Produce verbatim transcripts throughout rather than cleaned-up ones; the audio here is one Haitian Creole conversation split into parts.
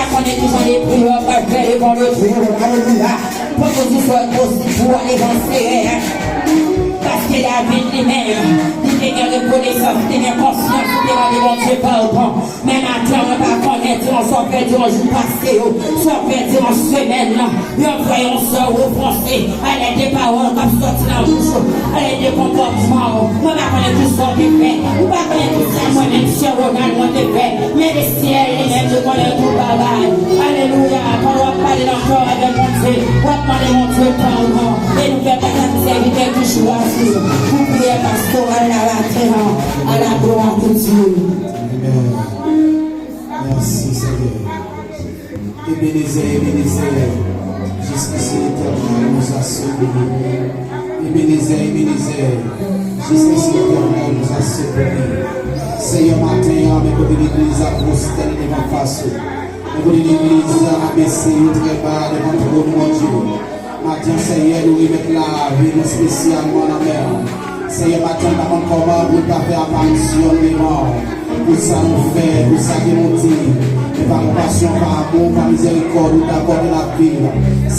Konnen ki jan de pri w ap fè devan le Trè Bon. Alelouya. Pwopozisyon posib pou ale nan Seyè. Paske David li menm, li te gen rekonesans, li te gen konsyans, li te mande Bondye padon. Men maten, mwen pa konnen dimanch sa w fè dimanch jou pase yo, sa w fè dimanch semèn nan. Yon frè, yon sè w ofanse, alèd de pawòl k ap sòti nan bouch ou, alèd de konpòtman w. Mwen pa konnen ki sa w te fè. Ou pa konnen ki sa mwen menm, sè Ronald, mwen te fè. Men Lesyèl li menm li konnen tout bagay. Alelouya. Pandan w ap pale nan kè w avèk Bondye, w ap mande Bondye padon. E nou fè pati ak sèvitè ki chwazi pou priyè pastoral la maten an. À la gloire de Dieu. Amen. Merci, Seigneur. Ebenezè, Ebenezè, jiskisi Letènèl nou a sekouri. Ebenezè, Ebenezè, jiskisi Letènèl nou a sekouri. Senyè, maten an, men kote legliz la pwostène devan fas ou. Men kote legliz la abese yo trè ba devan twòn ou, Bondye. Maten, Senyè, nou remèt lavi nou espesyalman nan men w. Senyè, maten, nou pa konn kòman pou n ta fè aparisyon devan w. Pou sa nou fè, pou sa ke nou di. Men pa konpasyon, pa amou, pa mizèrikòd ou, dakò ke n ap viv.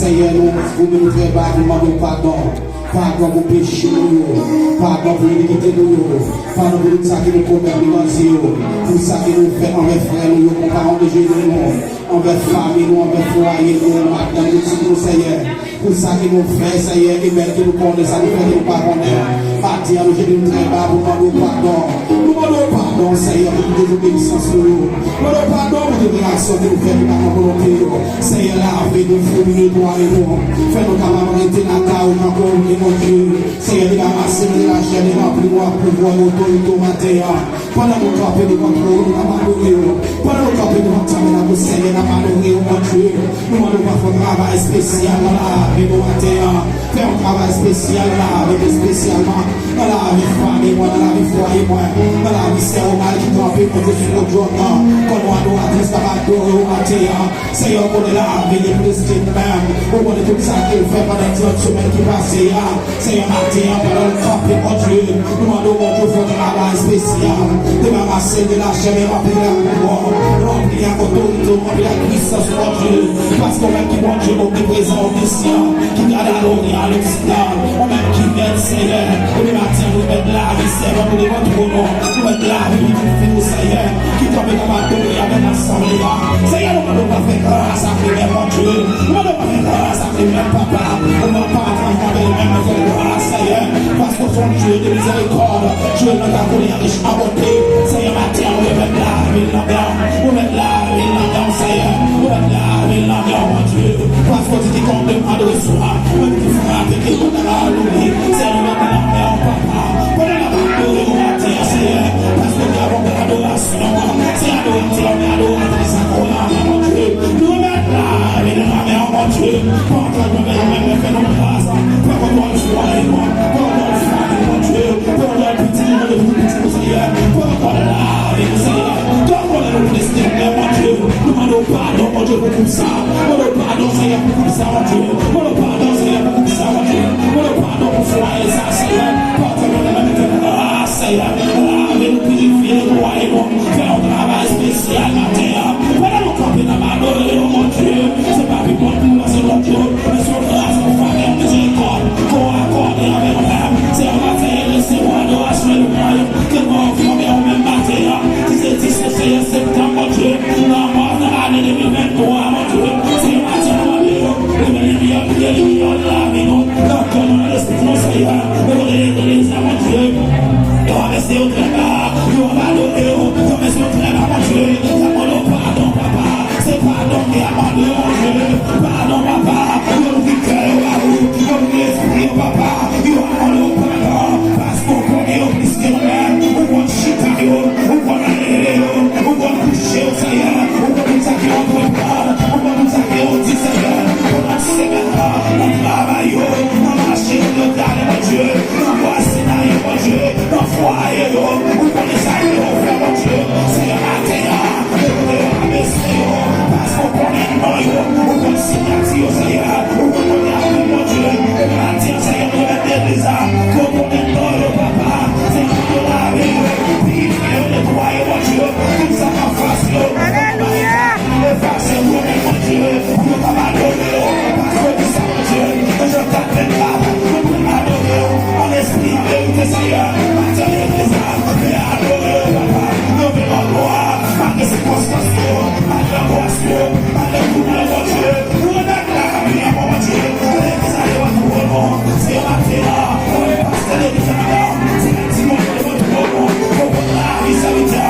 Senyè, nou goumen nou trè ba pou n mande w padon. Padon pou peche nou yo. Padon pou inikite nou yo. Padon pou tout sa ke nou komèt devan zye w. Pou sa ke nou fè anvè frè nou yo, pou pawòl de Jezi nou. Anvè fanmi nou, anvè fwaye nou, madanm nou, pitit nou, Senyè. Pou sa ke nou fè, Senyè, e menm ke nou konnen, sa nou fè ke nou pa konnen. Maten an, nou jete nou trè ba pou mande w padon. Nou mande w padon, Senyè, pou tout dezobeyisans nou yo. Mande w padon pou tout reyaksyon ke nou fè ki pa nan volonte yo. Senyè, lave nou, fouri netwaye nou. Fè nou kapab rete lakay ou jan ke w vle, Bondye. Senyè, debarase nou de lachè, men ranpli nou ak pouvwa, otorite w maten an. Pandan nou kanpe devan twòn ou, n ap adore w. Pandan nou kanpe devan tabènak ou, Senyè, n ap adore w, Bondye. Nou mande w pa fè yon travay espesyal nan lavi nou maten an. Fè yon travay espesyal nan lavi nou, espesyalman nan lavi fanmi mwen, nan lavi fwaye mwen, nan lavi sè Ronald ki kanpe, Bondye, sou wòdwòt nan. Kòm yon adoratris k ap adore w maten an. Senyè, ou konnen lavi li preste menm. Ou konnen tout sa ke l fè pandan trant semèn ki pase a. Senyè, maten an, pandan l kanpe, Bondye, nou mande w, Bondye, fè yon travay espesyal. Debarase l de lachè, men ranpli l ak pouvwa w, ranpli l ak otorite w, ranpli l ak pisans, Bondye. Paske w menm ki Bondye omniprezan, omnisyan, ki gade a loryan, a loksidan, ou menm ki mèt, Senyè. Ebyen, maten an, nou remèt lavi sèvant ou devan twòn ou. Nou remèt lavi pitit fi w, Senyè, ki kanpe k ap adore avèk asanble a. Senyè, nou mande w pa fè gras ak li menm, Bondye. Nou mande w pa fè gras ak li menm, papa. Ou pa pran anvè li menm, men fè gras, Senyè. Paske w se yon Dye de mizèrikòd. Dye nan ka konnen rich an bonte. Senyè, maten an, ou remèt lavi l nan men w. Ou remèt lavi l nan men w, Senyè. Ou remèt lavi l nan men w, Bondye. Paske w di kikònk demande reçoit. Ou menm ki frape, kikònk ap louvri. Senyè, nou remèt nan men w, papa. Pandan n ap adore w maten an, Senyè, paske w te avè w pou adorasyon an. Se adoratè, men adoratris sa k ou la, Bondye. Nou remèt lavi nou nan men w, Bondye. Pa antre nan men nou menm, men fè nou gras. Pran kontwòl fwaye nou, pran kontwòl fanmi nou, Bondye. Pran kontwòl pitit nou, Bondye, pou pitit nou, Senyè. Pran kontwòl lavi nou, Senyè. Donk, konnen nou preste menm, Bondye. Nou mande w padon, Bondye, pou koup sa. Mande w padon, Senyè, pou koup sa, Bondye. Mande w padon, Senyè, pou koup sa, Bondye. Mande w padon pou fwaye sa, Senyè. Pòte nou nan men nou, Senyè. Lave nou, pirifye nou, netwaye nou. Fè yon travay espesyal maten an. Pandan nou kanpe, n ap adore w, Bondye. Se pa pi bon pou nou, se Bondye. Men se yon gras, yon favè, yon mizèrikòd ke w akòde anvè nou menm. Se yon maten, resevwa adorasyon e lwanj ke nou ofri anvè w menm maten an. Ki se dis, Senyè, septanm, Bondye. Nan mwa, nan ane de mil venntwa, Bondye. Se yon maten, nou mande w. Limyè, limyè, limyè, lavi nou. Nan kò nou, nan lespri nou, Senyè. Mwen kote legliz la, Bondye. Yo abese yo trè ba. Yo abandone yo. Yo mete yo trè ba, Bondye. Yo mande w padon, papa. Se padon ki ap mande, Bondye. Padon, papa. Yo louvri kè yo ba ou. Yo louvri lespri yo, papa. Yo mande w padon. Paske w konnen yo plis ke nou menm. Ou konn chita yo. Ou konn leve yo. Ou konn kouche yo, Senyè. Ou konn tout sa ki yo antreprann. Ou konn tout sa ki yo di, Senyè. Pandan semèn nan, nan travay yo, nan mache yo, yo te ale, Bondye. Nan vwazinay yo, Bondye. Nan fwaye yo, ou konnen sa yo fè, Bondye. Senyè, maten an, mete yo, abese yo, paske ou konnen non yo, ou konn siyati yo, Senyè, ou konn kote y